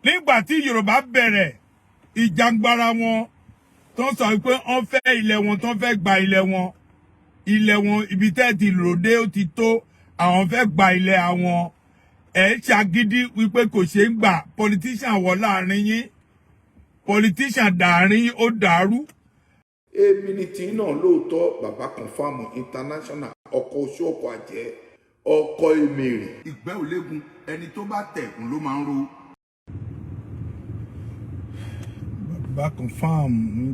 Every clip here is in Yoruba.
Nígbà tí Yorùbá bẹ̀rẹ̀ ìjàngbara wọn, tó ń sọ pé wọ́n fẹ́ ilẹ̀ wọn, tó ń fẹ́ gba ilẹ̀ wọn, ilẹ̀ wọn, ibi tẹ́ ti lòdè ó ti tó, àwọn fẹ́ gba ilẹ̀ àwọn, ẹ̀ ń ṣàgídí wípé kò ṣeé gbà. Politician wọ láàrin yín, politician dàárín ó dàrú. Èmi ni tí náà lóòótọ́, bàbá Confam International, ọkọ̀ oṣù, ọkọ̀ àjẹ́, ọkọ̀ èmèrè. Ìgbẹ́ ò léegun, ẹni tó bá tẹ̀kùn ló máa ń ro. Bàbá Confam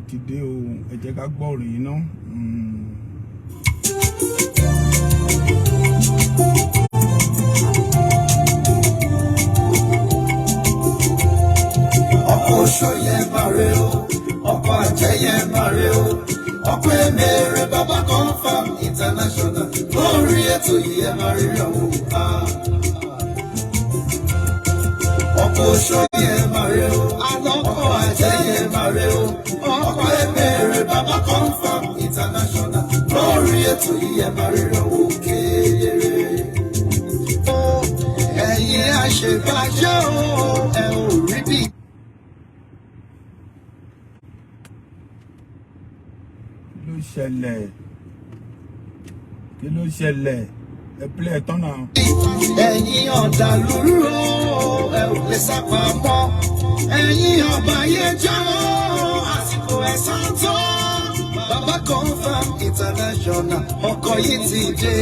ti dé o, ẹ jẹ́ ká gbọ́ òrìn yìí ná. Ọkọ̀ oṣó yẹn máa re o, ọkọ̀ àjẹ́ yẹn máa re o, ọkọ̀ emèrè, bàbá Confam International lórí ètò yìí, ẹ máa rí ọ̀hún. Ọkọ̀ oṣó yẹn máa re o, ọkọ̀ àjẹ́ yẹn máa re o, ọkọ̀ emèrè, bàbá Confam International lórí ètò yìí, ẹ máa rí ọ̀hún kedere. Ẹ̀yin àṣebàjẹ́ o, ẹ ò rí bí. Kí ló ṣẹlẹ̀? Kí ló ṣẹlẹ̀? Ẹ pílẹ̀ tán náà. Ẹ̀yin ọ̀dàlúrú o, ẹ ò lè sá pamọ́. Ẹ̀yin ọ̀bàyéjẹ́ o, àsìkò ẹ̀san tó. Bàbá Confam International, ọkọ̀ yìí ti dé.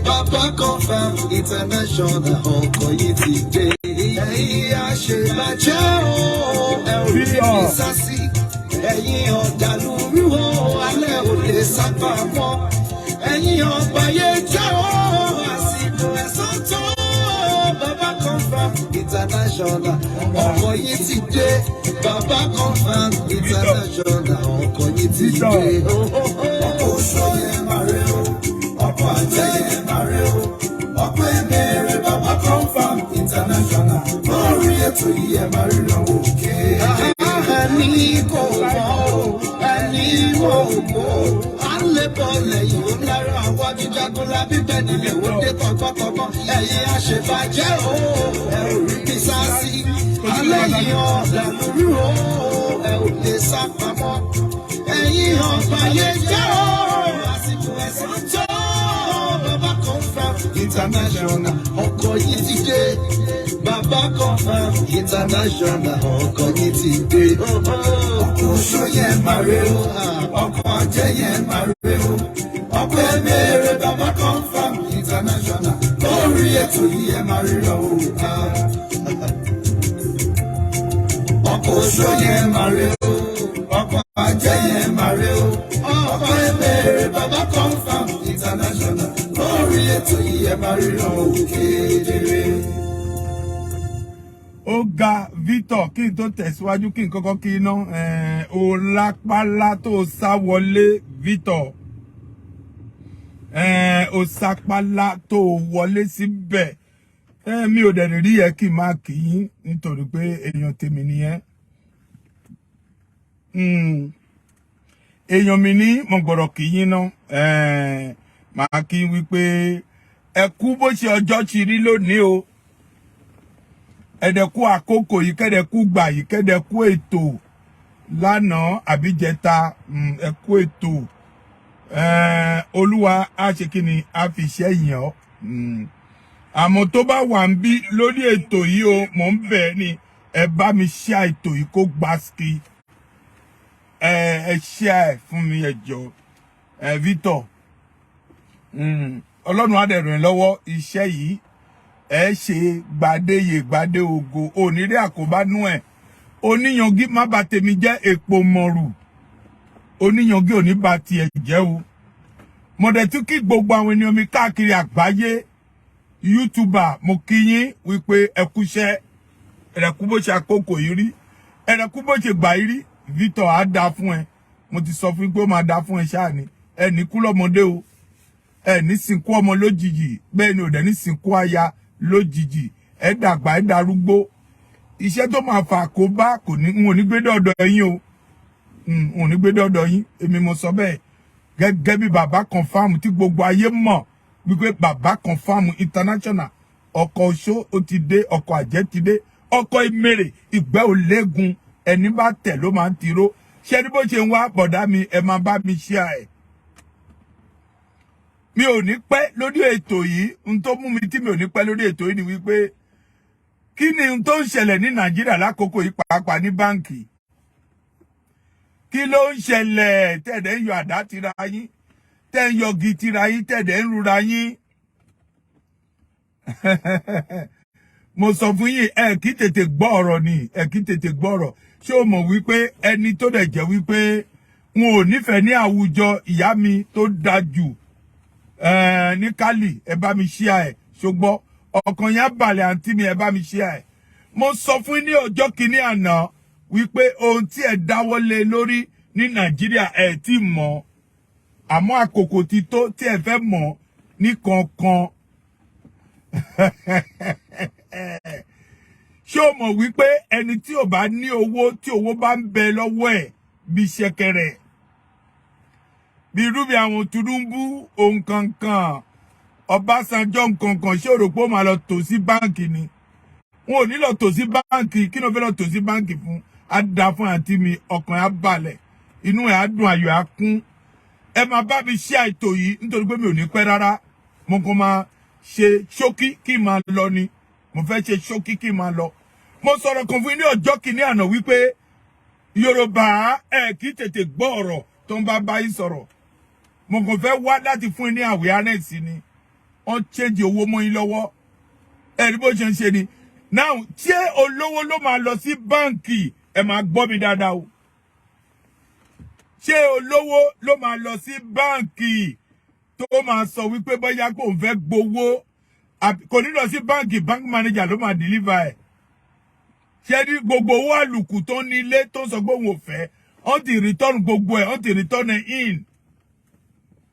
Bàbá Confam International, ọkọ̀ yìí ti dé. Ẹ̀yin àṣebàjẹ́ o, ẹ ò lè Victor. sá sí. Ẹ̀yin ọ̀dàlúrú o, alẹ́ ò lè sá pamọ́. Ẹ̀yin ọ̀bàyéjẹ́ o, àsìkò ẹ̀san tó. Bàbá Confam International, ọkọ̀ yìí ti dé. Bàbá Confam International, ọkọ̀ yìí ti Victor. dé. Ọkọ̀ oṣó yẹn máa rẹ o, ọkọ̀ àjẹ́ yẹn máa rẹ o, ọkọ̀ emèrè, bàbá Confam International lórí ètò yìí, ẹ máa ríran òkè. Ẹni kò mọ̀ o, ẹni kò mọ̀ o, à ń lè bọ̀ lẹ́yìn ó lára àwọn ajíjagun lábí bẹ́ẹ̀ nílé ó dé tọgbọ́tọgbọ́. Ẹ̀yin àṣebàjẹ́ o, ẹ ò rí bí sá sí. Alẹ́ yìí ọ̀dà lórí o, ẹ ò lè sá pamọ́. Ẹ̀yin ọ̀bàyéjẹ́ o, àsìkò ẹ̀san tó. Bàbá Confam International, ọkọ̀ yìí ti dé. Bàbá Confam International, ọkọ̀ yìí ti dé. Ọkọ̀ oṣó yẹn máa rè o, ọkọ̀ ajé yẹn máa rè o, ọkọ̀ emèrè, bàbá Confam International lórí ètò yìí, ẹ máa ríran o. Ọkọ̀ oṣó yẹn máa rè o, ọkọ̀ ajé yẹn máa rè o, ọkọ̀ emèrè, bàbá Confam International lórí ètò yìí, ẹ máa ríran o kedere. Ó ga, Victor. Kí n tó tẹ̀síwájú, kí n kọ́kọ́ kí iná ó lápálá tó sá wọlé. Victor, ó sápálá tó wọlé síbẹ̀. Mi ò dẹ̀ lè rí ẹ kí n máa kì í nítorí pé èèyàn tèmi nìyẹn. Èèyàn mi ní mo gbọ́dọ̀ kì í yín ná. Màá kí n wípé ẹ kú bó ṣe ọjọ́ ti rí lónìí o, ẹ̀dẹ̀kú àkókò yìí, kẹ́dẹ̀kú gbà yìí, kẹ́dẹ̀kú ètò lánàá àbíjẹta. Ẹ kú ètò. Olúwa á ṣe kí ni, á fi iṣẹ́ yàn ọ́. Àmọ́ tó bá wà ń bí lórí ètò yìí o, mò ń bẹ̀ ẹ́ ni, ẹ bá mi ṣe ètò yìí kó gbáski. Ẹ ṣe ẹ fún mi, ẹ jọ̀ọ́. Ẹ Victor, Ọlọ́run á dẹ̀ ràn ẹ́ lọ́wọ́. Iṣẹ́ yìí ẹ ṣe gbadéyè gbadé ògo, onírí àkóbánú ẹ. Oníyangi má bà tèmi jẹ́, èpò mọ̀rù oníyangi ò ní bà tiẹ̀ jẹ́ o. Mo dẹ̀ tún kí gbogbo àwọn ènìyàn mi káàkiri àgbáyé, youtuber, mo kí yín wípé ẹ kúṣẹ́, ẹ̀rẹ̀kú bó ṣe àkókò yìí rí, ẹ̀rẹ̀kú bó ṣe gbà yìí rí. Victor, á dáa fún ẹ. Mo ti sọ fún yín pé ó máa dáa fún ẹ ṣáà ni. Ẹ ní kú lọ́mọdé o, ẹ ní sìnkú ọmọ lójijì, bẹ́ẹ̀ ni ò dẹ̀ ní sìnkú aya lójijì. Ẹ dàgbà, ẹ darúgbó. Iṣẹ́ tó máa fà kó bá kò ní n ò ní gbé dọ̀dọ̀ yín o, n ò ní gbé dọ̀dọ̀ yín. Èmi mo sọ bẹ́ẹ̀ gẹ́gẹ́ bí bàbá Confam tí gbogbo ayé mọ̀ wípé bàbá Confam International, ọkọ̀ oṣó ó ti dé, ọkọ̀ àjẹ́ ti dé. Ọkọ ìmèrè, ìgbẹ́ ò léegun, ẹni bá tẹ̀ ló máa ń tiró. Ṣé ní bó ṣe ń wá, bọ̀dá mi, ẹ máa bá mi ṣe ẹ̀. Mi ò ní pẹ́ lórí ètò yìí. N tó mú mi tí mi ò ní pẹ́ lórí ètò yìí ni wípé, kí ni n tó ń ṣẹlẹ̀ ní Nàìjíríà lákòókò yìí, pàápàá ní báǹkì? Kí ló ń ṣẹlẹ̀ tẹ̀dẹ̀ ń yọ àdá tira yín, tẹ̀ ń yọgi tira yín, tẹ̀dẹ̀ ń rura yín? Mo sọ fún yín, ẹ kí tètè gbọ́ ọ̀rọ̀ ni, ẹ kí tètè gbọ́ ọ̀rọ̀. Ṣé o mọ̀ wípé ẹni tó dẹ̀ jẹ́ wípé wọn ò nífẹ̀ẹ́ ní àwùjọ, ìyá mi tó da jù ní Kálì, ẹ bá mi ṣíà ẹ ṣùgbọ́n ọkàn yẹn á balẹ̀. Àǹtí mi, ẹ bá mi ṣíà ẹ. Mo sọ fún yín ní ọjọ́ kìíní àná wípé ohun tí ẹ dáwọ́lé lórí ní Nàìjíríà, ẹ ti mọ̀, àmọ́ àkókò ti tó tí ẹ fẹ́ mọ̀ ní kankan. Ṣé o mọ̀ wípé ẹni tí ò bá ní owó, tí owó bá ń bẹ lọ́wọ́ ẹ̀ bí ṣẹ̀kẹ̀rẹ̀, bí irú bí àwọn Tinubu òǹkànkan, Ọbásanjọ́ nǹkankan, ṣé o rò pé ó máa lọ tò sí báǹkì ni? Wọn ò ní lọ tò sí báǹkì. Kí ló fẹ́ lọ tò sí báǹkì fún? Á da fún àǹtí mi, ọkàn á balẹ̀, inú ẹ̀ á dùn, ayọ̀ á kún. Ẹ máa bá mi ṣe àìtò yìí nítorí pé mi ò ní pẹ́ rárá. Mo kàn máa ṣe ṣókí kí n máa lọ ni. Mo fẹ́ ṣe ṣókí kí n máa lọ. Mo sọ̀rọ̀ kan fún yín ní ọjọ́ kìíní àná wípé Yorùbá, ẹ kì í tètè gbọ́ ọ̀rọ̀ tó ń bá bá yín sọ̀rọ̀. Mo kàn fẹ́ wá láti fún yín ní awareness ni. Wọ́n change owó mọ́ yín lọ́wọ́, ẹ rí bó ṣe ń ṣe ni. Now, ṣé olówó ló máa lọ sí báǹkì? Ẹ máa gbọ́ mi dáadáa o. Ṣé olówó ló máa lọ sí báǹkì tó máa sọ wípé bóyá kò ń fẹ́ gbowó? Kò ní lọ sí báǹkì, bank manager ló máa deliver ẹ̀. Ṣé ní gbogbo owó àlùkù tó ní ilé tó ń sọ pé òun ò fẹ́, wọ́n ti return gbogbo ẹ̀, wọ́n ti return ẹ̀ in.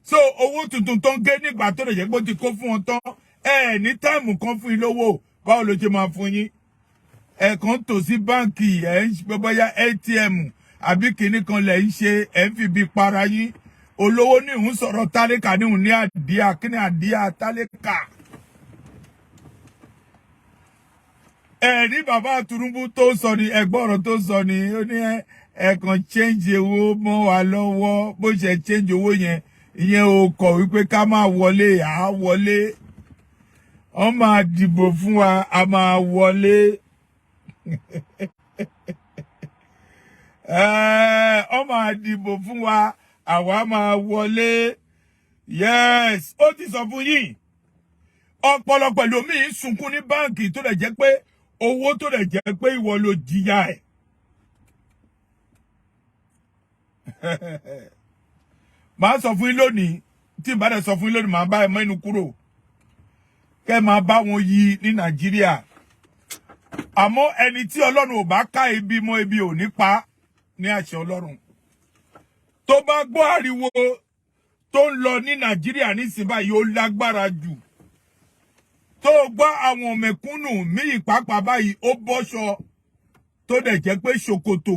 So owó tuntun tó ń gé nígbà tó lè jẹ́ pé ó ti kó fún wọn tán, ẹ ní time kan fún yín lówó, báwo ló ṣe máa fún yín? Ẹ kàn tò sí báǹkì, ẹ ń ṣe bóyá ATM àbí kinní kan lẹ̀ ń ṣe, ẹ ń fi ibi para yín. Olówó ní ìhún sọ̀rọ̀, tálíkà ní ìhún ní àdíà. Kí ni àdíà tálíkà? Ẹ̀rí bàbá Tinubu tó sọ ni, ẹgbọ́n ọ̀rọ̀ tó sọ ni, ó ní ẹ kàn change owó mọ́ wa lọ́wọ́. Bó ṣe change owó yẹn, ìyẹn ò kọ̀ wípé ká máa wọlé. À á wọlé, wọ́n máa dìbò fún wa, a máa wọlé. Wọ́n máa dìbò fún wa, àwa máa wọlé. Yes, ó ti sọ fún yín. Ọ̀pọ̀lọpọ̀ ẹlòmíì ń sunkún ní báǹkì tó lè jẹ́ pé owó tó lè jẹ́ pé ìwọ ló jìyà ẹ̀. Màá sọ fún yín lónìí. Tí n bá dẹ̀ sọ fún yín lónìí, màá bá ẹ mọ́ inú kúrò kẹ́ máa bá wọn yí ní Nàìjíríà. Àmọ́ ẹni tí Ọlọ́run ò bá ká ibi mọ́, ibi ò ní pa ní àṣẹ Ọlọ́run. Tó bá gbọ́ ariwo tó ń lọ ní Nàìjíríà nísìnyí báyìí, ó lágbára jù. Tó gbọ́ àwọn mẹ̀kúnnù míì pàápàá báyìí, ó bọ́ṣọ tó dẹ̀ jẹ́ pé ṣòkòtò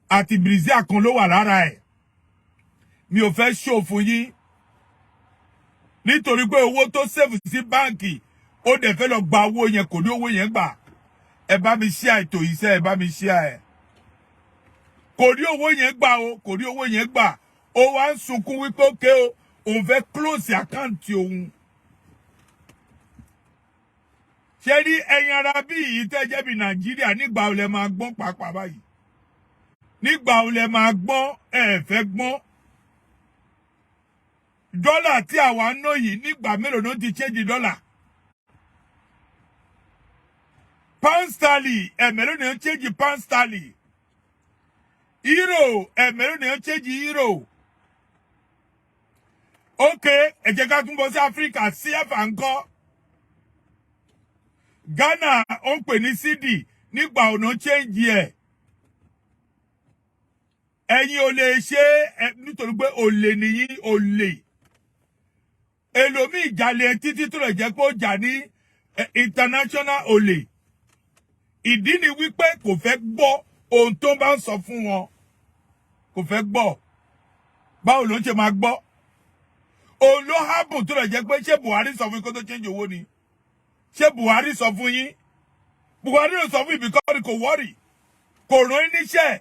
àti bìrìsíà kan ló wà lára ẹ̀. Mi ò fẹ́ ṣòfò yín nítorí pé owó tó save sí báǹkì, ó dẹ̀ fẹ́ lọ gba owó yẹn, kò ní owó yẹn gbà. Ẹ bá mi ṣí àìtò yìí sẹ́, ẹ bá mi ṣí ẹ̀. Kò rí owó yẹn gbà o, kò rí owó yẹn gbà. Ó wá ń sunkún wípé ókè o, òun fẹ́ close àkáǹtì òun. Ṣé rí ẹ̀yin ara bí yìí tẹ́ jẹ́ bí Nàìjíríà, nígbà wo lẹ máa gbọ́n pàápàá báyìí? Nígbà wo lẹ máa gbọ́n? Ẹ fẹ́ gbọ́n. Dọ́là tí àwa ń ná yìí, nígbà mélòó ló ti change dọ́là? Pound sterling, ẹ̀mẹ́lò ni ó ń change pound sterling? Euro, ẹ̀mẹ́lò ni ó ń change euro? Ok, ẹ jẹ́ ká tún bọ́ sí Áfíríkà. CFA ńkọ́? Ghana, ó ń pè ní cedi, nígbà ọ̀nà change ẹ̀? Ẹ̀yin ò lè ṣe é nítorí pé olè nìyí, olè. Èlòmíì jalè títí tó lè jẹ́ pé ó jà ní international olè. Ìdí ni wípé kò fẹ́ gbọ́ ohun tó bá ń sọ fún wọn, kò fẹ́ gbọ́. Báwo ló ń ṣe máa gbọ́? Òun ló hábùn tó lè jẹ́ pé, ṣé Buhari sọ fún yín kó tó change owó ni? Ṣé Buhari sọ fún yín? Buhari ò sọ fún yín because kò worry, kò rán yín níṣẹ́,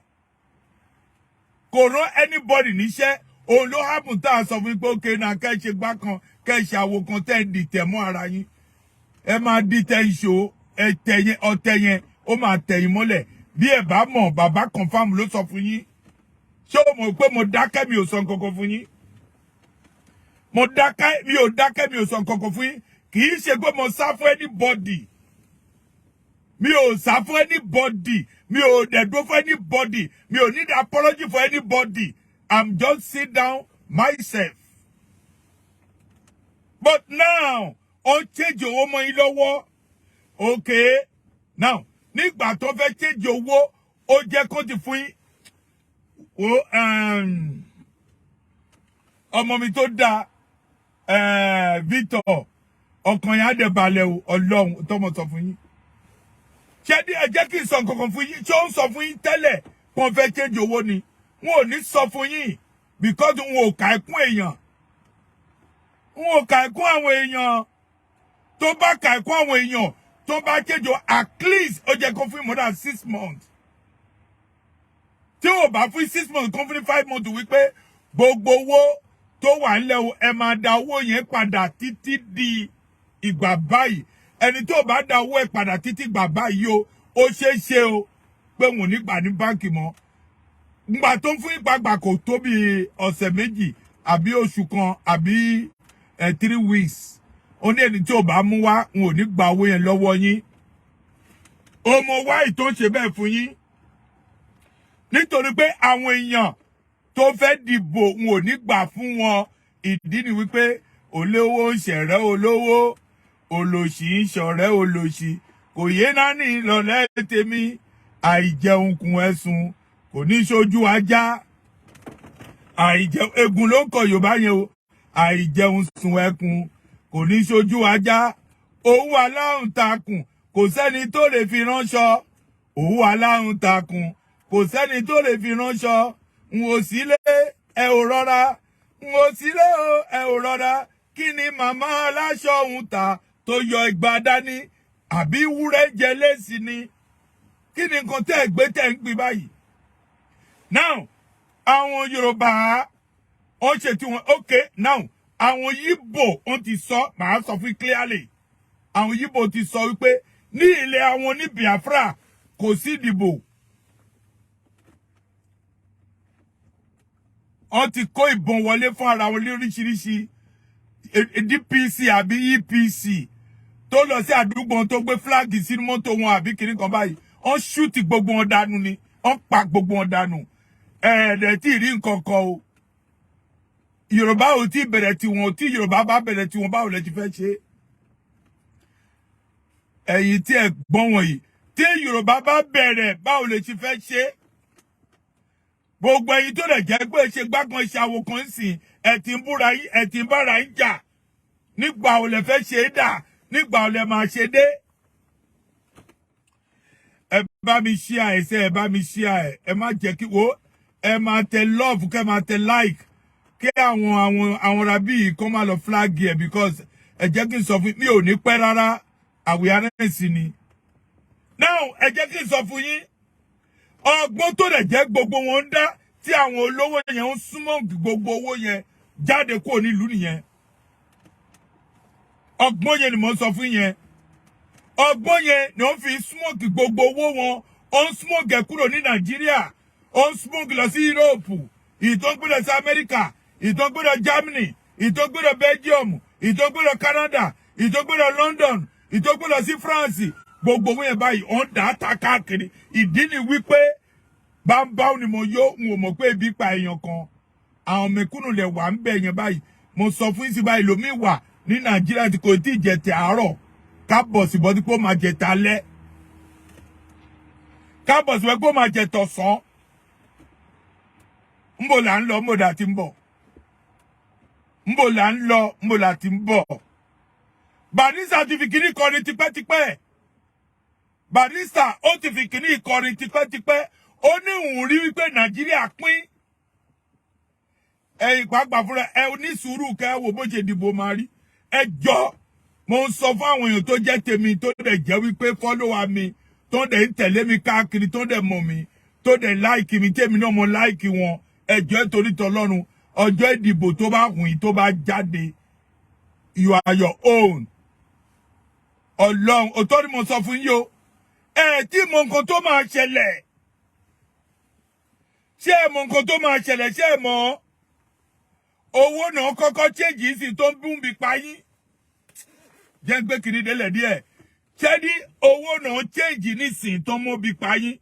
kò rán anybody níṣẹ́. Òun ló happen tá a sọ fún yín pé ókè náà, kẹ́ ṣe gbá kan, kẹ́ ṣe àwo kan, tẹ́ ń dìtẹ̀ mọ́ ara yín. Ẹ máa dìtẹ̀ ìṣó ẹ̀tẹ̀ yẹn, ọ̀tẹ̀ yẹn ó máa tẹ̀yìn mọ́lẹ̀. Bí ẹ bá mọ̀, bàbá confam ló sọ fún yín. Ṣé o mọ̀ pé mo dákẹ́, mi ò sọ nǹkan kan fún yín? Mo dákẹ́, mi ò dákẹ́, mi ò sọ nǹkan kan fún yín. Kì í ṣe pé mo sá fún anybody. Mi ò sá fún anybody, mi ò dẹ̀ dúró fún anybody, mi ò need apology for anybody. I'm just sit down myself. But now, ó change owó mọ́ yín lọ́wọ́. Okay, now, nígbà tó fẹ́ change owó, ó jẹ́ kó ti fún yín o. Ọmọ mi tó dáa, Victor, ọkàn yẹn á dẹ̀ balẹ̀ o. Ọlọ́run tọmọ sọ fún yín. Ṣé ní ẹ jẹ́ kí n sọ nǹkan kan fún yín. Ṣé ó ń sọ fún yín tẹ́lẹ̀ kó wọ́n fẹ́ change owó ni? Wọn ò ní sọ fún yín because wọn ò kà ẹkún èèyàn, wọn ò kà ẹkún àwọn èèyàn. Tó bá kà ẹkún àwọn èèyàn, tó bá change owó, at least ó jẹ́ kó fún more than 6 months. Tí ò bá fún 6 months, kó fún 5 months, wípé gbogbo owó tó wà nílẹ̀ o, ẹ máa da owó yẹn padà títí di ìgbà báyìí. Ẹni tó bá da owó ẹ padà títí ìgbà báyìí o, ó ṣeé ṣe o pé wọn ò ní gbà ní báǹkì mọ́. Ngbà tó ń fún ìgbàgbà kò tó bí ọ̀sẹ̀ 2 àbí oṣù kan àbí 3 weeks, ó ní ẹni tí ò bá mú wá, wọn ò ní gba owó yẹn lọ́wọ́ yín. Ọmọ wáì tó ń ṣe bẹ́ẹ̀ fún yín nítorí pé àwọn èèyàn tó fẹ́ dìbò, wọn ò ní gbà fún wọn. Ìdí ni wípé olówó ń ṣẹ̀rẹ́ olówó, olòṣì ń ṣọ̀rẹ́ olòṣì. Kò yé náání lọ́lẹ́ tèmi. Àìjẹun kun ẹ̀sùn kò ní ṣojú ajá. Àìjẹun egun ló ń kọ Yorùbá yẹn o. Àìjẹun sun ẹkùn kò ní ṣojú ajá. Òwú aláhùn takùn, kò sẹ́ni tó lè fi ránṣọ. Òwú aláhùn takùn, kò sẹ́ni tó lè fi ránṣọ. N ò sílé, ẹ ò rọra. N ò sílé o, ẹ ò rọra. Kí ni màmá aláṣọ òun ta tó yọ ìgbà dání? Àbí wúrẹ́ jẹ lẹ́sìn ni? Kí ni nǹkan tẹ́ ẹ gbé tẹ́ ń gbin báyìí? Now, àwọn Yorùbá wọ́n ṣe tí wọn. Okay, now, àwọn Yíbò wọ́n ti sọ, màá sọ fún clearly, àwọn Yíbò ti sọ wípé ní ilẹ̀ àwọn ní Biafra, kò sí ìdìbò. Wọ́n ti kó ìbọn wọlé fún ara wọn lóríṣiríṣi. DPC àbí EPC tó lọ sí àdúgbò tó gbé flag sínú mọ́tò wọn àbí kiri kan báyìí, wọ́n shoot gbogbo wọn dànù ni, wọ́n pa gbogbo wọn dànù. Ẹ̀ẹ́dẹ̀ tí ì rí nǹkan kan o. Yorùbá ò tí bẹ̀rẹ̀ tiwọn. Tí Yorùbá bá bẹ̀rẹ̀ tiwọn, báwo lẹ ti fẹ́ ṣe? Ẹ̀yin tí ẹ gbọ́n wọ̀nyí, tí Yorùbá bá bẹ̀rẹ̀, báwo lẹ ti fẹ́ ṣe? Gbogbo ẹ̀yin tó lè jẹ́ pé ṣe gbákan ṣe àwò kan sìn, ẹ ti ń búra yín, ẹ ti ń bára yín jà, nígbà wo lẹ fẹ́ ṣe é dà? Nígbà wo lẹ máa ṣe dé? Ẹ bá mi share ẹ sẹ́, ẹ bá mi share ẹ. Ẹ má jẹ́ kí wo, ẹ máa tẹ love, kẹ́ máa tẹ like, kí àwọn rabi yìí kọ́ máa lọ flag ẹ, because ẹ jẹ́ kí n sọ fún mi, ò ní pẹ́ rárá, awareness ni. Now, ẹ jẹ́ kí n sọ fún yín ọgbọ́n tó lè jẹ́ gbogbo wọn ń dá tí àwọn olówó yẹn ń súnmọ́ gbogbo owó yẹn jáde kúrò nílùú nìyẹn. Ọgbọ́n yẹn ni mò ń sọ fún yẹn. Ọgbọ́n yẹn ni wọ́n fi smoke gbogbo owó wọn. Ó ń smoke ẹ̀ kúrò ní Nàìjíríà, ó ń smoke lọ sí Europe, ìtọ́ ń gbé lọ sí Amẹ́ríkà, ìtọ́ ń gbé lọ Germany, ìtọ́ ń gbé lọ Belgium, ìtọ́ ń gbé lọ Canada, ìtọ́ ń gbé lọ London, ìtọ́ ń gbé lọ sí France. Gbogbo owó yẹn báyìí, ó ń dà á ta káàkiri. Ìdí ni wípé bámbáù ni mo yó, n ò mọ̀ pé ebi pa èèyàn kan. Àwọn mẹ̀kúnnù lẹ̀ wà ń bẹ̀ yẹn báyìí. Mo sọ fún yín sí báyìí, lómi wà ní Nàìjíríà tí kò tí ì jẹ tẹ àárọ̀, ká bọ̀ sí bọ́ tí kò máa jẹ talẹ́, ká bọ̀ sí bọ́ kó máa jẹ tọ̀sán. Ńbò là ń lọ? Ńbò là ti ń bọ̀? Ńbò là ń lọ? Ńbò là ti ń bọ̀? Barrister ti fi kíní kọrin tipẹ́tipẹ́. Barrister ó ti fi kíní kọrin tipẹ́tipẹ́. Ó ní òun rí wípé Nàìjíríà pín. Ẹ̀yin pàápàá fúnra ẹ ní sùúrù, kẹ́ wò bó ṣe dìbò máa rí. Ẹ jọ, mo ń sọ fún àwọn èèyàn tó jẹ́ tèmi, tó dẹ̀ jẹ́ wípé follower mi. Tó dẹ̀ ń tẹ̀lé mi káàkiri, tó dẹ̀ mọ̀ mi, tó dẹ̀ like mi, tèmi náà mo like wọn. Ẹ jọ̀ọ́, nítorí tọlọ́run, ọjọ́ ìdìbò, tó bá hùn yín, tó bá jáde, you are your own. Ọlọ́run, òótọ́ ni mo sọ fún yín o. Ẹ tí mọ nǹkan tó máa ṣẹlẹ̀. Ṣé ẹ mọ nǹkan tó máa ṣẹlẹ̀? Ṣé ẹ mọ̀? Owó náà kọ́kọ́ change sí tó ń bún bí pa yín. Jẹ́ ń gbé kiri délẹ̀ díẹ̀. Ṣé ní owó náà change nísìnyí tó ń mú bí pa yín?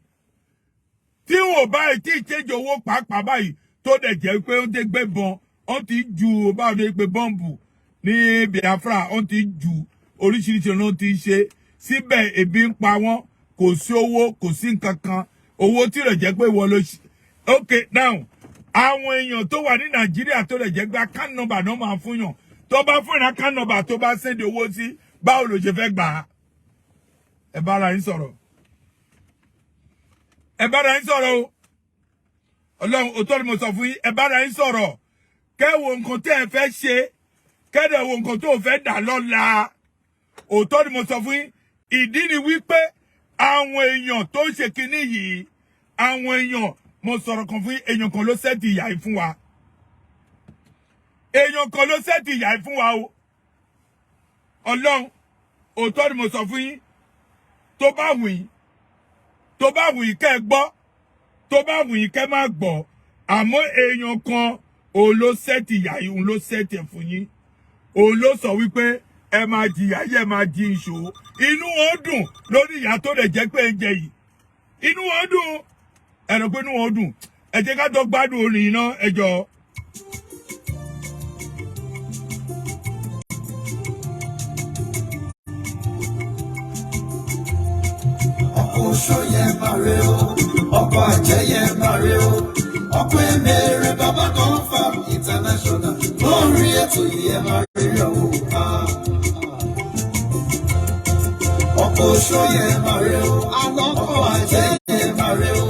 Tí wọn ò báyìí tí change owó pàápàá báyìí, tó dẹ̀ jẹ́ pé ó ti gbé bọn, ó ti ju báwo ni pé bọ́ǹbù ní Biafra, ó ti ju oríṣiríṣi ló ti ṣe síbẹ̀. Ebi ń pa wọ́n, kò sí owó, kò sí nǹkan kan. Owó tí rẹ̀ jẹ́ pé wọ́n ló ṣe. Ok, now, àwọn èèyàn tó wà ní Nàìjíríà tó lè jẹ́ pé account number náà máa fún yàn, tó bá fún yàn account number, tó bá send owó sí, báwo ló ṣe fẹ́ gbà á? Ẹ bára yín sọ̀rọ̀, ẹ bára yín sọ̀rọ̀ o. Ọlọ́run, òótọ́ ni mo sọ fún yín. Ẹ bára yín sọ̀rọ̀, kẹ́ wo nǹkan tẹ́ ẹ fẹ́ ṣe, kẹ́dẹ̀ wo nǹkan tó fẹ́ dà lọ́la. Òótọ́ ni mo sọ fún yín. Ìdí ni wípé àwọn èèyàn tó ń ṣe kinní yìí, àwọn èèyàn, mo sọ̀rọ̀ kan fún yín, èèyàn kan ló set ìyà yìí fún wa. Èèyàn kan ló set ìyà yìí fún wa o. Ọlọ́run, òótọ́ ni mo sọ fún yín. Tó bá wù yín, tó bá wù yín kẹ́ ẹ gbọ́, tó bá wù yín kẹ́ má gbọ́, àmọ́ èèyàn kan òun ló set ìyà yìí, òun ló set ẹ̀ fún yín. Òun ló sọ wípé ẹ máa jìyà yẹ, máa jí ìṣòro. Inú wọn dùn lórí ìyà tó lè jẹ́ pé ń jẹ yìí. Inú wọn dùn. Ẹ rò pé inú wọn dùn. Ẹ jẹ́ ká tó gbádùn orin iná, ẹ jọ̀ọ́. Ọkọ oṣó yẹn máa re o, ọkọ àjẹ́ yẹn máa re o, ọkọ emèrè. Bàbá Confam International lórí ètò yìí, ẹ máa rí ọwọ́ pa. Ọkọ oṣó yẹn máa re o, ọkọ àjẹ́ yẹn máa re o,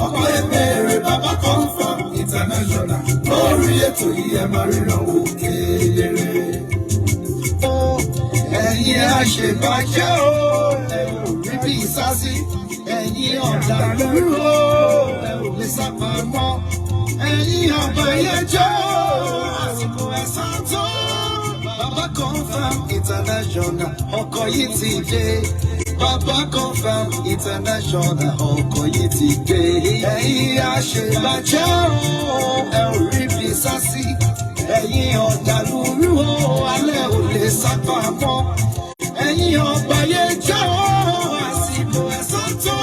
ọkọ emèrè. Bàbá Confam International lórí ètò yìí, ẹ máa rí ọwọ́ kedere. Ẹ̀yin àṣebàjẹ́ o, ẹ ò rí bí sásí. Ẹ̀yin ọ̀dàlúrú o, ẹ ò lè sá pamọ́. Ẹ̀yin ọ̀bàyéjẹ́ o, àsìkò ẹ̀san tó. Bàbá Confam International, ọkọ̀ yìí ti dé. Bàbá Confam International, ọkọ̀ yìí ti dé. Ẹ̀yin àṣebàjẹ́ o, ẹ ò rí bí sásí. Ẹ̀yin ọ̀dàlúrú o, alẹ́ ò lè sá pamọ́. Ẹ̀yin ọ̀bàyéjẹ́ o, àsìkò ẹ̀san tó.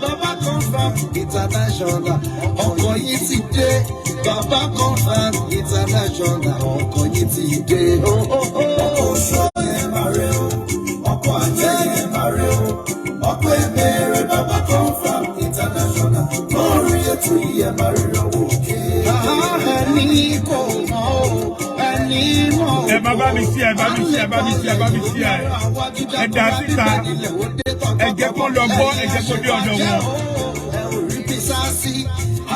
Bàbá Confam International, ọkọ̀ yìí ti dé. Bàbá Confam International, ọkọ̀ yìí ti dé. Ọkọ̀ oṣó yẹn máa rẹ o, ọkọ̀ àjẹ́ yẹn máa rẹ o, ọkọ̀ emèrè. Bàbá Confam International lórí ètò yìí, ẹ máa rí ọwọ́ òkè. Ẹni kò mọ̀ o, ẹni mọ̀ o. Ẹ má bá mi ṣí, ẹ bá mi ṣí, ẹ bá mi ṣí, ẹ bá mi ṣí. Ẹ ẹ dà síta. Ẹ jẹ́ kó lọ gbọ́, ẹ jẹ́ kó dé ọ̀dọ̀ wọn. Ẹ ò rí bí sá sí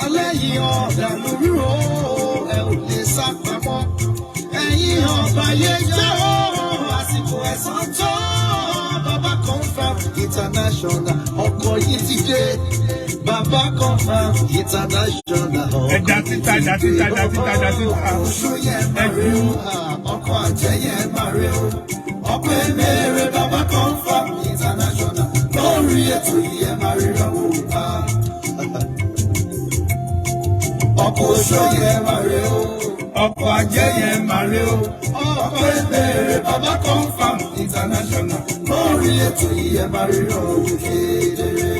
alẹ́ yìí, ọ̀dà lórí o, ẹ ò lè sá pamọ́. Ẹ̀yin ọ̀bàyéjẹ́ o, àsìkò ẹ̀san tó. Bàbá Confam International, ọkọ̀ yìí ti dé. Bàbá Confam International, Ẹ dà síta, ẹ dà síta, ẹ dà síta, ẹ dà síta. Oṣó yẹn máa rí o, ọkọ̀ àjẹ́ yẹn máa rí o, ọkọ̀ emèrè. Bàbá Confam International lórí ètò yìí, ẹ máa rí ọwọ́ pa. Ọkọ̀ oṣó yẹn máa rí o, Ọkọ̀ àjẹ́ yẹn máa rí o. Ọkọ̀ emèrè. Bàbá Confam International lórí ètò yìí, ẹ máa rí ọwọ́ kedere.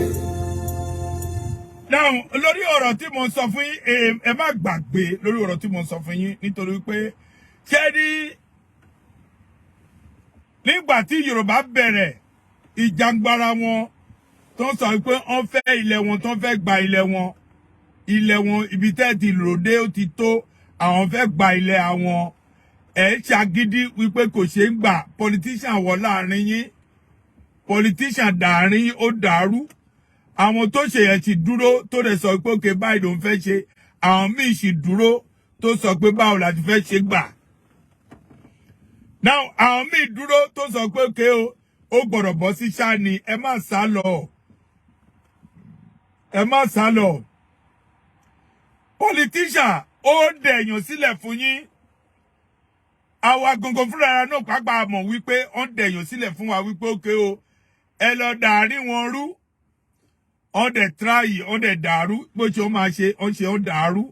Now, lórí ọ̀rọ̀ tí mo sọ fún yín, ẹ má gbàgbé lórí ọ̀rọ̀ tí mo sọ fún yín, nítorí pé ṣé ní nígbà tí Yorùbá bẹ̀rẹ̀ ìjàngbara wọn, tó ń sọ pé wọ́n fẹ́ ilẹ̀ wọn, tó ń fẹ́ gba ilẹ̀ wọn, ilẹ̀ wọn, ibi tẹ́ ti lòdé ó ti tó, àwọn fẹ́ gba ilẹ̀ àwọn, ẹ̀ ṣàgídí wípé kò ṣeé gbà. Politician wọ láàrin yín, politician dàárín ó dàrú. Àwọn tó ṣe yẹn ti dúró, tó lè sọ pé òkè báyìí ló ń fẹ́ ṣe. Àwọn míì sì dúró tó sọ pé báwo la ti fẹ́ ṣe gbà. Now, àwọn míì dúró tó sọ pé òkè o, Ó gbọ́dọ̀ bọ́ sí ṣáà ni. Ẹ má sá lọ, ẹ má sá lọ. Politician ó dẹ̀yàn sílẹ̀ fún yín. Àwa gangan fúnra náà pàápàá mọ̀ wípé ó ń dẹ̀yàn sílẹ̀ fún wa wípé ókè o, ẹ lọ dàárín wọn rú. Ó dẹ̀ try, ó dẹ̀ dàrú. Bó ṣe ó máa ṣe, ó ṣe, ó dàrú.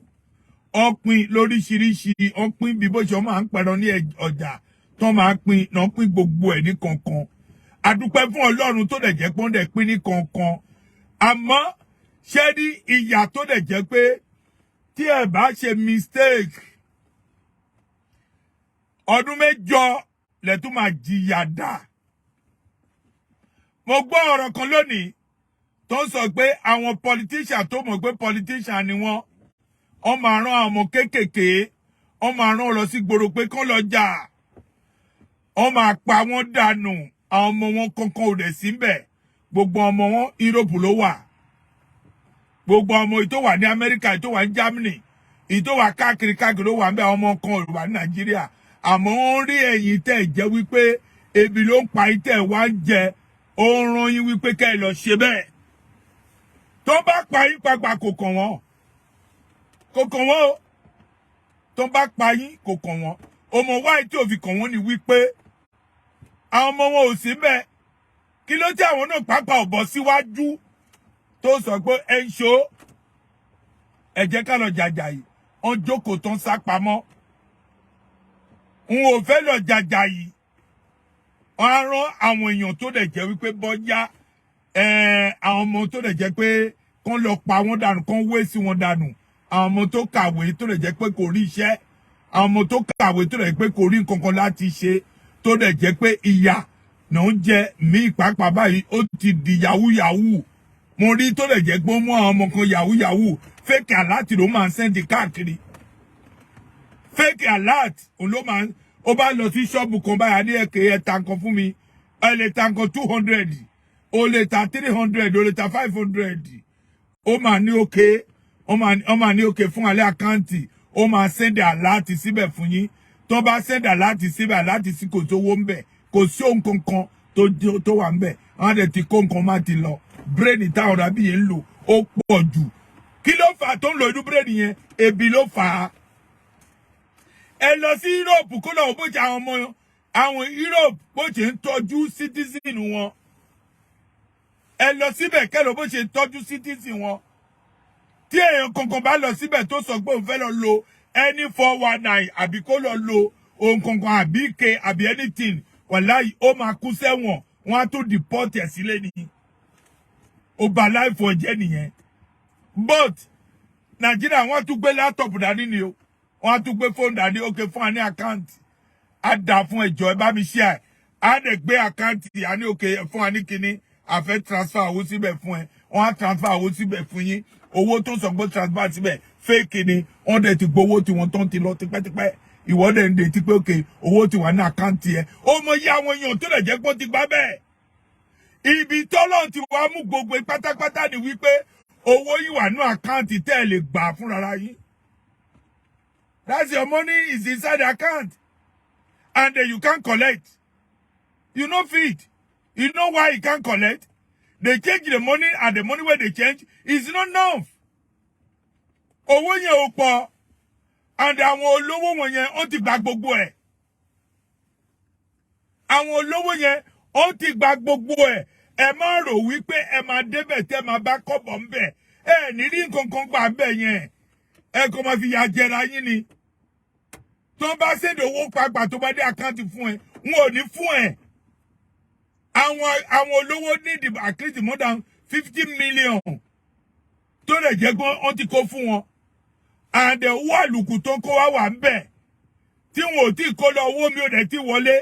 Ó pín lóríṣiríṣi, ó pín bí bó ṣe ó máa ń pẹran ní ọjà tó máa pín náà, pín gbogbo ẹ̀ ní kankan. Àdúpẹ́ fún Ọlọ́run tó dẹ̀ jẹ́ pé ó dẹ̀ pín ní kankan. Àmọ́ ṣé ní ìyà tó dẹ̀ jẹ́ pé tí ẹ bá ṣe mistake, ọdún 8 lẹ́tún máa jìyà dà. Mo gbọ́ ọ̀rọ̀ kan lónìí tó ń sọ pé àwọn politician tó mọ̀ pé politician ni wọ́n, wọ́n máa rán àwọn ọmọ kéékèèké, wọ́n máa rán lọ sí gbòòrò pé kán lọ jà, wọ́n máa pa wọ́n dànù. Àwọn ọmọ wọn kankan ò dẹ̀ sí ńbẹ̀. Gbogbo ọmọ wọn, Europe ló wà. Gbogbo ọmọ èyí tó wà ní Amẹ́ríkà, èyí tó wà ní Germany, èyí tó wà káàkiri káàkiri ló wà ń bẹ. Àwọn ọmọ kan ò wà ní Nàìjíríà, àmọ́ wọ́n rí ẹ̀yin tẹ́ ẹ̀ jẹ́ wípé ebi ló ń pa yín, tẹ́ ẹ̀ wá ń jẹ. Ó ń rán yín wípé kẹ́ ẹ lọ ṣe bẹ́ẹ̀. Tó bá pa yín pàpà, kò kàn wọ́n, kò kàn wọ́n o. Tó bá pa yín, kò kàn wọ́n. Ọmọ wáyé tí ò fi kàn wọ́n ni wípé àwọn ọmọ wọn ò sí bẹ́ẹ̀. Kí ló tí àwọn náà pàápàá ò bọ́ síwájú tó sọ pé ẹ ń ṣó, ẹ jẹ́ ká lọ jàjà yìí? Wọ́n jókòó tó ń sá pamọ́. N ò fẹ́ lọ jàjà yìí. Wọ́n á rán àwọn èèyàn tó dẹ̀ jẹ́ wípé bọ́yá àwọn ọmọ tó dẹ̀ jẹ́ pé kán lọ pa wọ́n dànù, kán wé sí wọn dànù. Àwọn ọmọ tó kàwé tó dẹ̀ jẹ́ pé kò rí iṣẹ́, àwọn ọmọ tó kàwé tó dẹ̀ jẹ́ pé kò rí nǹkan kan láti ṣe, tó dẹ̀ jẹ́ pé ìyà náà ń jẹ mí pàápàá báyìí, ó ti di yahoo yahoo. Mo rí tó dẹ̀ jẹ́ pé ó mú àwọn ọmọ kan yahoo yahoo. Fake alert ló máa ń send káàkiri. Fake alert òun ló máa ń. Ó bá lọ sí ṣọ́ọ̀bù kan báyà ní ẹ̀kẹ́, ẹ̀ ta nǹkan fún mi. Ẹ lè ta nǹkan 200, ó lè ta 300, ó lè ta 500. Ó máa ní òkè, ó máa ní okay fún alẹ́ account. Ó máa send alert síbẹ̀ fún yín. Tó bá send alert síbẹ̀, alert sí kò sówó ń bẹ̀, kò sí ohun kankan tó wà ń bẹ̀. Wọ́n á dẹ̀ ti kó nǹkan má ti lọ. Brain táwọn rábì yẹn ń lò ó pọ̀ jù. Kí ló fà á tó ń lo inú brain yẹn? Ebi ló fà á. Ẹ lọ sí Europe kó lọ bó ṣe àwọn ọmọ àwọn Europe bó ṣe ń tọ́jú citizen wọn. Ẹ lọ síbẹ̀ kẹ́ lọ bó ṣe ń tọ́jú citizen wọn. Tí èèyàn kankan bá lọ síbẹ̀ tó sọ pé òun fẹ́ lọ lo any 419 àbí kó lọ lo ohun kankan àbí ike àbí anything, wàláyì, ó máa kú sẹ́wọ̀n. Wọ́n á tún deport ẹ̀ sílé ni. Ó ba life ọ̀jẹ́ nìyẹn. But Nàìjíríà, wọ́n tún gbé laptop dání ni o, wọ́n á tún gbé fóònù dání. Ó ké fún wa ní account, á dà fún ẹjọ́, ẹ bá mi ṣe ẹ̀. Á dẹ̀ gbé account, á ní okay, fún wa ní kinní, a fẹ́ transfer owó síbẹ̀ fún ẹ. Wọ́n á transfer owó síbẹ̀ fún yín. Owó tó sọ pé transfer síbẹ̀, fake ni. Wọ́n dẹ̀ ti gbowó tí wọ́n tán ti lọ tipẹ́tipẹ́. Ìwọ dẹ̀ ń detí pé okay, owó ti wà ní account ẹ. Ó mọ iye àwọn èèyàn tó dẹ̀ jẹ́ pé ó ti gbá bẹ́ẹ̀. Ibi tọ́lọ́run ti wá mú gbogbo pátápátá ni wípé owó yìí wà ní account tẹ́ ẹ lè gbà fúnra yín. That's your money is inside the account and then you can't collect. You no fit. You know why you can't collect? They change the money, and the money wey they change is not enough. Owó yẹn ò pọ̀, and àwọn olówó wọn yẹn, ó ti gba gbogbo ẹ̀. Àwọn olówó yẹn, ó ti gba gbogbo ẹ̀. Ẹ má rò wípé ẹ máa débẹ̀ tẹ́ máa bá kọ́bọ̀ ń bẹ̀. Ẹ ní rí nǹkan kan gbà bẹ̀ yẹn. Ẹ kò máa fi ya jẹra yín ni. Tó bá send owó pàápàá, tó bá dé account fún ẹ, wọn ò ní fún ẹ. Àwọn olówó need at least more than 50 million tó lè jẹ́ pé wọ́n ti kó fún wọn, and owó àlùkù tó kó wá wà ń bẹ̀ tí wọn ò tí kó lọ. Owó mi ò dẹ̀ ti wọlé,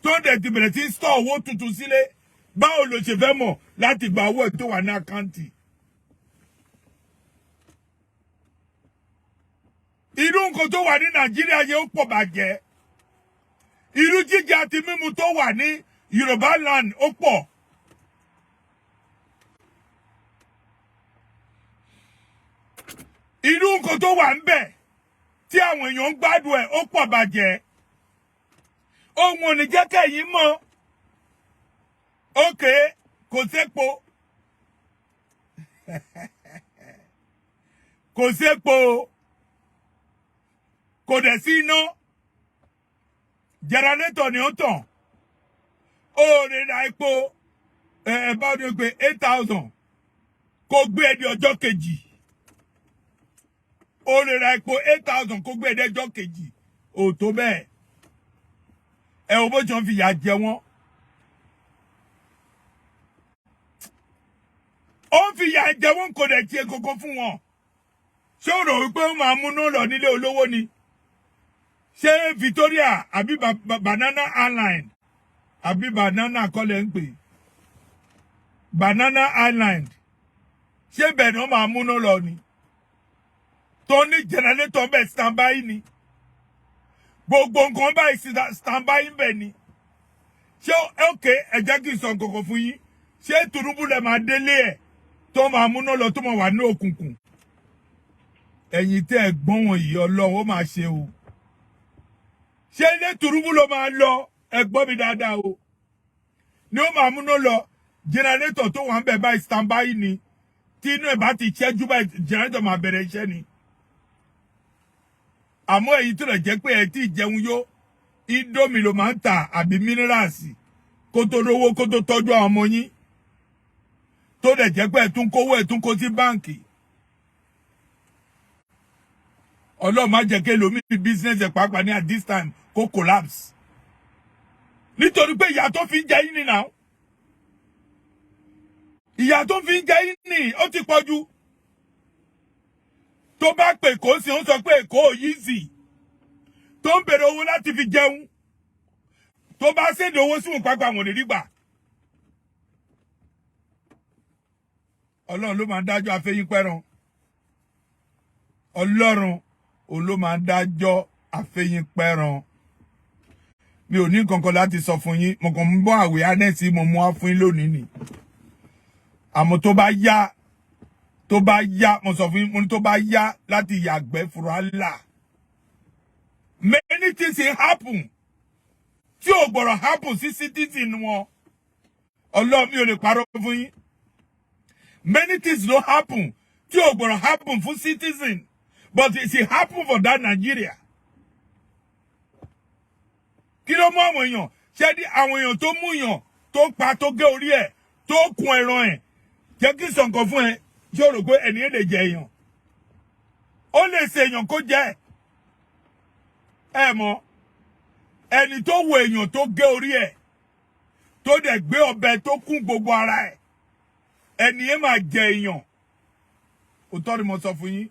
tó dẹ̀ ti bẹ̀rẹ̀ sí store owó tuntun sílé. Báwo ló ṣe fẹ́ mọ̀ láti gba owó ẹ̀ tó wà ní account? Irú nǹkan tó wà ní Nàìjíríà yẹn ó pọ̀ bàjẹ́. Irú jíjẹ àti mímu tó wà ní Yorùbá land ó pọ̀. Irú nǹkan tó wà ń bẹ̀ tí àwọn èèyàn ń gbádùn ẹ̀ ó pọ̀ bàjẹ́. Ohun ò ní jẹ́ kẹ́yìn mọ̀. Ok, kò sépo, kò sépo, kò dẹ̀ sí iná. Generator ni ó tàn. Ó lè ra epo ẹ ẹ bá ní pé 8,000 kó gbé ẹ di ọjọ́ kejì. Ó lè ra epo 8,000 kó gbé ẹ di ọjọ́ kejì. Ò tó bẹ́ẹ̀. Ẹ wo bó ṣe ń fìyà jẹ wọ́n. Ó ń fìyà jẹ wọ́n, kò dẹ̀ tiẹ̀ kankan fún wọn. Ṣé o rò wípé ó máa múná lọ nílé olówó ni? Ṣé Victoria àbí Banana Island, àbí Banana kọ́lẹ̀ ń pè, Banana Island, ṣé bẹ́ẹ̀ ni wọ́n máa múná lọ ni? Tó ní generator bẹ́ẹ̀, standby ni. Gbogbo nǹkan báyìí standby bẹ́ẹ̀ ni. Ṣé ok, ẹ jẹ́ kí n sọ nǹkan kan fún yín. Ṣé Tinubu lẹ máa délé ẹ̀ tó máa múná lọ, tó máa wà ní òkùnkùn? Ẹ̀yin tẹ́ ẹ gbọ́n wọ̀nyí, Ọlọ́run ó máa ṣe o. Ṣé ilé Tinubu ló máa lọ? Ẹ gbọ́ mi dáadáa o. Ni ó máa múná lọ? Generator tó wà ń bẹ̀ báyìí, standby ni. Tí inú ẹ̀ bá ti ṣẹ́jú báyìí, generator máa bẹ̀rẹ̀ iṣẹ́ ni. Àmọ́ èyí tó lè jẹ́ pé ẹ tí jẹun yó, Indomie ló máa ń tà àbí minerals kó tó rówó kó tó tọ́jú àwọn ọmọ yín, tó dẹ̀ jẹ́ pé ẹ tún kówó, ẹ tún kó sí báǹkì. Ọlọ́run má jẹ́ kí ẹlòmíì business ẹ̀ pàápàá ní at this time kó collapse, nítorí pé ìyà tó fi ń jẹ yín ni now. Ìyà tó fi ń jẹ yín ni ó ti pọ̀ jù. Tó bá pè kó sí, ó ń sọ pé Èkó ò easy, tó ń bèrè owó láti fi jẹun. Tó bá ṣèdè owó sí òun pàápàá, àwọn ò lè rí gbà. Ọlọ́run ló máa ń dájọ́ afẹ́yín pẹ́ràn. Ọlọ́run òun ló máa ń dájọ́ afẹ́yín pẹ́ràn. Mi ò ní nǹkan kan láti sọ fún yín. Mo kàn ń bọ́ awareness mo mú wá fún yín lónìí ni. Àmọ́ tó bá yá, tó bá yá, mo sọ fún yín, mo ní tó bá yá láti yàgbẹ́ fúra là. Many things dey happen tí ò gbọ́dọ̀ happen sí citizen wọn. Ọlọ́run, mi ò lè parọ́ fún yín. Many things don't happen tí ò gbọ́dọ̀ happen fún citizen, but it happen for that Nigeria. Kí ló mú àwọn èèyàn ṣé ní àwọn èèyàn tó mú èèyàn tó pa, tó gé orí ẹ̀, tó kun ẹran ẹ̀? Jẹ́ kí n sọ nǹkan fún ẹ. Ṣé o rò pé ẹnìyẹn lè jẹ èèyàn? Ó lè ṣe èèyàn kó jẹ ẹ mọ̀. Ẹni tó wo èèyàn tó gé orí ẹ̀, tó dẹ̀ gbé ọ̀bẹ tó kún gbogbo ara ẹ̀, ẹnìyẹn máa jẹ èèyàn. Òótọ́ ni mo sọ fún yín.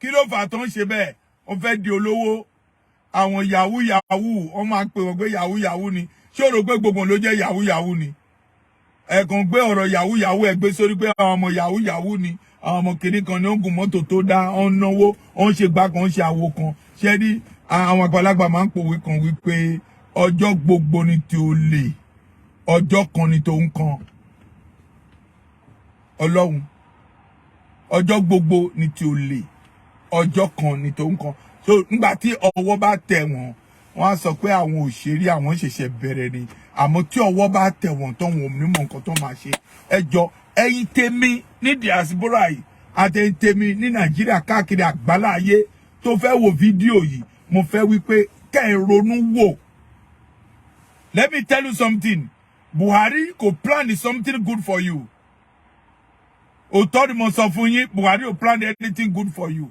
Kí ló fà tó ń ṣe bẹ́ẹ̀? Wọ́n fẹ́ di olówó. Àwọn yahoo yahoo, wọ́n máa ń pè wọ́n pé yahoo yahoo ni. Ṣé o rò pé gbogbo ló jẹ́ yahoo yahoo ni? Ẹ̀kan gbé ọ̀rọ̀ yahoo yahoo ẹ̀ gbé sórí pé àwọn ọmọ yahoo yahoo ni, àwọn ọmọ kìnnì kan ní ó ń gun mọ́tò tó dá, ó ń náwó, ó ń ṣe gbá kan, ó ń ṣe àwo kan. Ṣé rí àwọn àgbàlagbà máa ń pòwe kan wípé ọjọ́ gbogbo ni tí o lè, ọjọ́ kan ni tó ń kan. Ọlọ́run, ọjọ́ gbogbo ni tí o lè, ọjọ́ kan ni tó ń kan. So nígbà tí ọwọ́ bá tẹ̀ wọ́n, wọ́n á sọ pé àwọn òṣèré àwọn ṣẹ̀ṣẹ̀ bẹ̀rẹ̀ ni. Àmọ́ tí ọwọ́ bá tẹ̀ wọ́n tán, wọn ò ní mọ nǹkan tó máa ṣe. Ẹ jọ, ẹ̀yin tèmi ní diaspora yìí, àtẹ̀yin tèmi ní Nàìjíríà, káàkiri àgbálá ayé tó fẹ́ wo fídíò yìí, mo fẹ́ wípé kẹ́ ẹ ronú wò. Let me tell you something. Buhari kò plan something good for you. Òótọ́ ni mo sọ fún yín. Buhari ò plan anything good for you.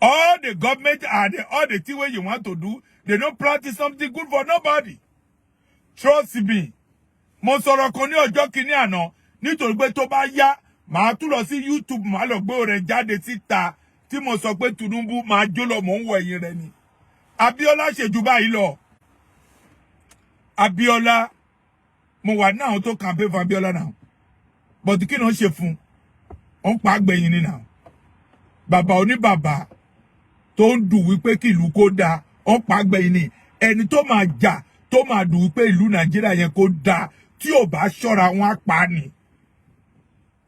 All the government and all the thing wey you want to do, they don't practice something good for nobody. Trust me. Mo sọ̀rọ̀ kan ní ọjọ́ kìíní àná, nítorí pé tó bá yá, màá tún lọ sí YouTube, màá lọ gbé rẹ̀ jáde síta tí mo sọ pé Tinubu máa jó lọ, mò ń wọ ẹ̀yìn rẹ̀ ni. Abiola ṣèjú báyìí lọ. Abiola, mo wà ní àwọn tó campaign fún Abiola náà. But kí ni wọ́n ṣe fún? Wọ́n pa àgbẹ̀yìn ni náà. Bàbá oníbàbà tó ń dùn wípé kí ìlú kó dáa, wọ́n pa àgbẹ̀yìn ni. Ẹni tó máa jà, tó máa dùn wípé ìlú Nàìjíríà yẹn kó dáa, tí ò bá ṣọ́ra, wọn á pa á ni.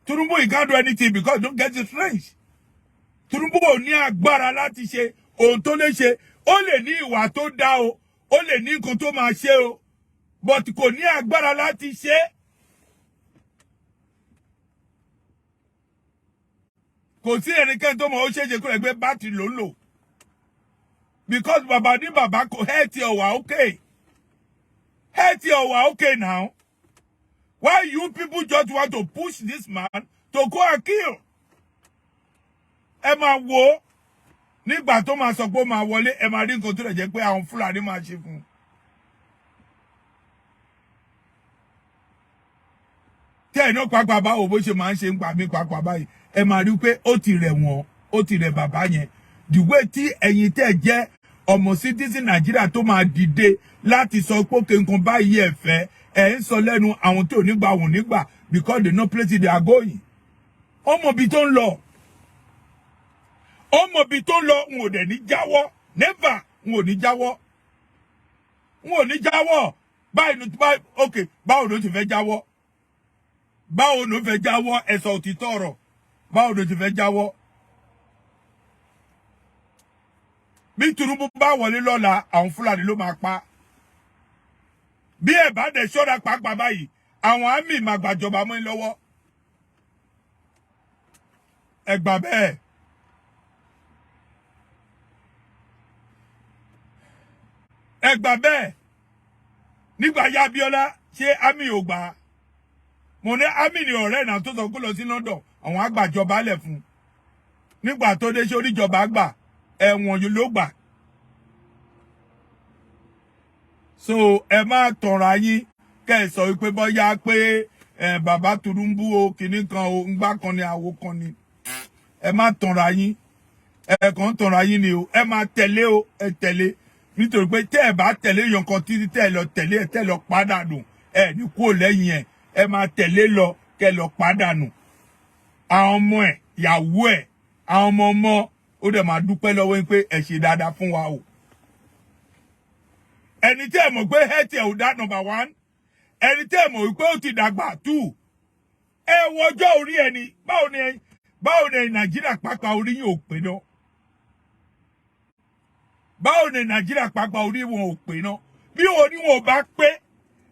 Tinubu, he can't do anything because don't get it strange. Tinubu ò ní agbára láti ṣe ohun tó lè ṣe. Ó lè ní ìwà tó dá o, ó lè ní nǹkan tó máa ṣe o. But kò ní agbára láti ṣe é. Kò sí ẹnikẹ́ni tó mọ̀. Ó ṣeéṣe kó rẹ̀ gbé bátìrì ló ń lò, because bàbá ní bàbá kò health ẹ̀ wà okay, health ẹ̀ wà okay. Now, why you people just want to push this man to go and kill? Ẹ máa wo nígbà tó máa sọ pé ó máa wọlé, ẹ máa rí nǹkan tó lè jẹ́ pé àwọn Fúlàní máa ṣe fún un. Tí ẹ̀ náà pàápàá báwo bó ṣe máa ń ṣe ń pa mí pàápàá báyìí, ẹ máa rí pé ó ti rẹ̀ wọ́n, ó ti rẹ̀ bàbá yẹn. The way tí ẹ̀yin tẹ́ jẹ́ ọmọ citizen Nàìjíríà tó máa dìde láti sọ pé òkè nǹkan báyìí ẹ̀ fẹ́, ẹ̀ ń sọ lẹ́nu àwọn tó nígbà wọ́n nígbà, because they no place they are going. Ọmọ ibi tó ń lọ, ọmọ ibi tó ń lọ. N ò dẹ̀ ní jáwọ́, never. N ò ní jáwọ́, n ò ní jáwọ́. Báyìí ní báyìí, ok, báwo ló ti fẹ́ jáwọ́? Báwo ló fẹ́ jáwọ́? Ẹ̀sọ̀ òtítọ́ ọ̀rọ̀, báwo ló ti fẹ́ jáwọ́? Bí Tinubu bá wọlé lọ́la, àwọn Fúlàní ló máa pa. Bí ẹ̀ bá dẹ̀ ṣọ́ra pàápàá báyìí, àwọn àmì máa gbàjọba mọ́ ẹ lọ́wọ́. Ẹ gbà bẹ́ẹ̀. Ẹ gbà bẹ́ẹ̀. Nígbà yá Abíọ́lá, ṣé àmì ò gbà? Mo ní àmì ní ọ̀rẹ́ náà tó sọ kó lọ sí London, àwọn àgbàjọba lẹ̀ fún un. Nígbà tó dé, ṣé oníjọba gbà? Ẹ̀wọ̀n ló gbà. So ẹ má tọ̀ra yín kẹ́ ẹ sọ wípé bọ́yá pé ẹ bàbá Tinubu o, kìnnì kan o, ńgbà kan ni, àwo kan ni. Ẹ má tọ̀ra yín, ẹ kàn ń tọ̀ra yín ni o. Ẹ má tẹ̀lé o, ẹ tẹ̀lé, nítorí pé tẹ́ ẹ bá tẹ̀lé èèyàn kan títí tẹ́ ẹ lọ tẹ̀lé ẹ, tẹ́ ẹ lọ pàdánù ẹ ní kúrò lẹ́yìn ẹ. Ẹ máa tẹ̀lé lọ kẹ́ ẹ lọ pàdánù àwọn ọmọ ẹ, ìyàwó ẹ, àwọn ọmọ ọmọ. Ó dẹ̀ máa dúpẹ́ lọ́wọ́ yín pé ẹ ṣe dáadáa fún wa o. Ẹni tí ẹ mọ̀ pé health ẹ̀ ò dá, number one. Ẹni tí ẹ mọ̀ wípé ó ti dàgbà, two. Ẹ wo ọjọ́ orí ẹni. Báwo ni Nàìjíríà pàápàá orí yín ò pé náà? Báwo ni Nàìjíríà pàápàá orí wọn ò pé náà? Bí orí wọn ò bá pé,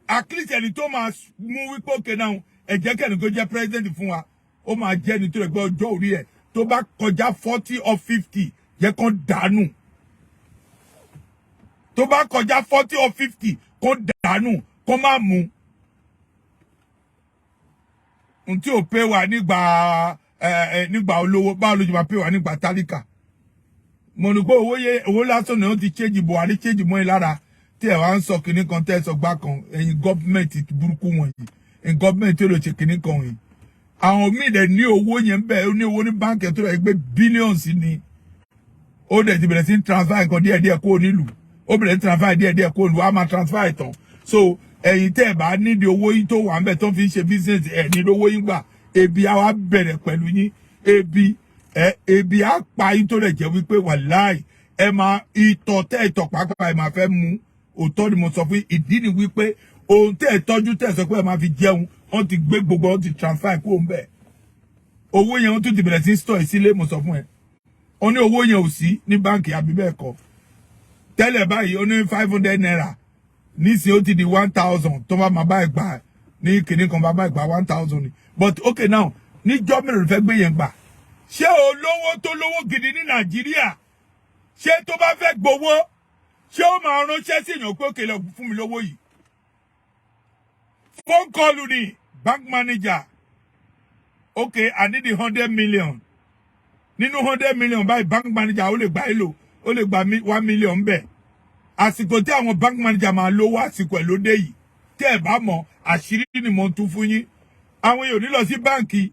at least ẹni tó máa mú wípé òkè náà, ẹ jẹ́ kẹ́ni tó jẹ́ president fún wa, ó máa jẹ́ ẹni tó lè gbé ọjọ́ orí ẹ̀ tó bá kọjá 40 or 50, jẹ́ kán dànù. Tó bá kọjá 40 or 50, kó dànù, kó má mú n tí ò pé wa nígbà ẹ ẹ nígbà olówó, báwo ló ṣe máa pé wa nígbà tálíkà? Mo ní pé owó yẹ, owó lásán ni wọ́n ti change Buhari, change mọ́ ẹ lára tí ẹ wá ń sọ kinní kan, tẹ́ ẹ sọ gbá kan. Ẹ̀yin gọ́ọ̀mẹ̀ntì burúkú wọ̀nyí, ẹ̀yin gọ́ọ̀mẹ̀ntì tó lè ṣe kinní kan wọ̀nyí, àwọn míì dẹ̀ ní owó yẹn bẹ́ẹ̀, ó ní owó ní báńkì tó rẹ̀ gbé billions ni. Ó dẹ̀ ti bẹ̀rẹ̀ sí ní transfer nǹkan díẹ̀díẹ̀ kó nílùú, ó bẹ̀rẹ̀ sí transfer díẹ̀díẹ̀ kó nílùú, á máa transfer ìtàn. So ẹ̀yin tẹ́ ẹ̀ bá nídìí owó yín tó wà ń bẹ̀ tó fi ń ṣe business ẹ̀ ní owó yín gbà, ebi á wá bẹ̀rẹ̀ pẹ̀lú yín. Ebi ẹ, ebi á pa yín tó lè jẹ́ wípé wàláì, ẹ máa ìtọ̀ tẹ́ ìtọ̀ pàápàá ẹ máa fẹ́ mú. Òótọ́ ni mo sọ fún yín. Ìdí ni wípé ohun tẹ́ ẹ tọ́jú, tẹ́ ẹ sọ pé ẹ máa fi jẹun, wọ́n ti gbé gbogbo, wọ́n ti transfer kúrò ń bẹ̀. Owó yẹn, wọ́n tún ti bẹ̀rẹ̀ sí store sílé. Mo sọ fún ẹ, ó ní owó yẹn ò sí ní báǹkì àbí bẹ́ẹ̀ kọ́ tẹ́lẹ̀ báyìí. Ó ní ₦500, nísìnyí ó ti di 1,000. Tó bá máa bá ẹ̀ gbà ní kinní kan, bá bá ẹ̀ gbà 1,000 ni. But okay, now, níjọ́ mélòó ló fẹ́ gbé yẹn gbà? Ṣé olówó tó lówó gidi ní Nàìjíríà, ṣé tó bá fẹ́ gbowó, ṣé ó máa ránṣẹ́ sí èèyàn pé òkè lọ fún mi lówó yìí? Phone call ni, bank manager, okay, I need the 100 million. Nínú 100 million báyìí, bank manager ó lè gbà èlò, ó lè gba 1 million bẹ́ẹ̀. Àsìkò tí àwọn bank manager máa lówó, àsìkò ẹ̀ ló dé yìí. Tí ẹ̀ bá mọ̀, àṣírí ni mo ń tú fún yín. Àwọn èèyàn ò ní lọ sí báǹkì.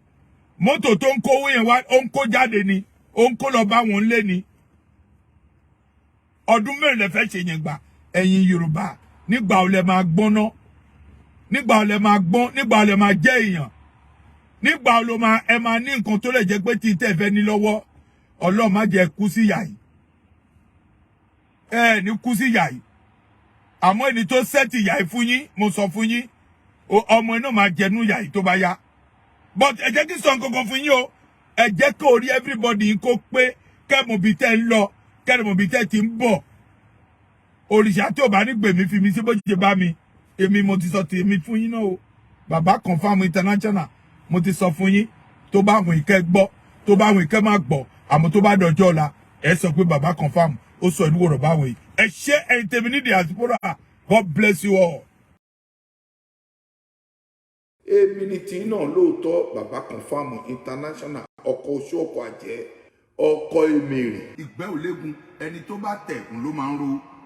Mọ́tò tó ń kówó yẹn wá, ó ń kó jáde ni, ó ń kó lọ bá wọn lé ni. Ọdún mẹ́rin lẹ fẹ́ ṣe yẹn gbà? Ẹ̀yin Yorùbá, nígbà wo lẹ máa gbọ́n ná? Nígbà wo lẹ máa gbọ́n? Nígbà wo lẹ máa jẹ́ èèyàn? Nígbà wo ló máa ẹ máa ní nǹkan tó lè jẹ́ pé tí tẹ́ fẹ́ ní lọ́wọ́? Ọlọ́run má jẹ́ kú sí ìyà yìí. Ẹ ní kú sí ìyà yìí, àmọ́ ẹni tó sẹ́tì ìyà yìí fún yín, mo sọ fún yín, ọmọ iná máa jẹnu ìyà yìí tó bá yá. But ẹ jẹ́ kí n sọ nǹkan kan fún yín o. Ẹ jẹ́ kó orí everybody yín kó pé, kẹ́mọ̀ bí tẹ́ ń lọ, kẹ́mọ̀ bí tẹ́ ti ń bọ̀. Òrìṣà tí ò bá ní gbèmí fi mi sí bó ṣe bá mi. Èmi mo ti sọ tèmi fún yín náà o. Bàbá Confam International, mo ti sọ fún yín. Tó bá àwọn ìkẹ́ gbọ́, tó bá àwọn ìkẹ́ má gbọ́, àmọ́ tó bá dọjọ́ ọ̀la, ẹ sọ pé Bàbá Confam ó sọ ìlú wọ̀rọ̀ báwọn yìí. Ẹ ṣé, ẹ̀yin tèmi ní diaspora. God bless you all. Èmi ni tí náà lóòótọ́. Bàbá Confam International, ọkọ oṣó, ọkọ àjẹ́, ọkọ èmèrè. Ìgbẹ́ ò léegun, ẹni tó bá tẹ̀ ń ló máa ń ro.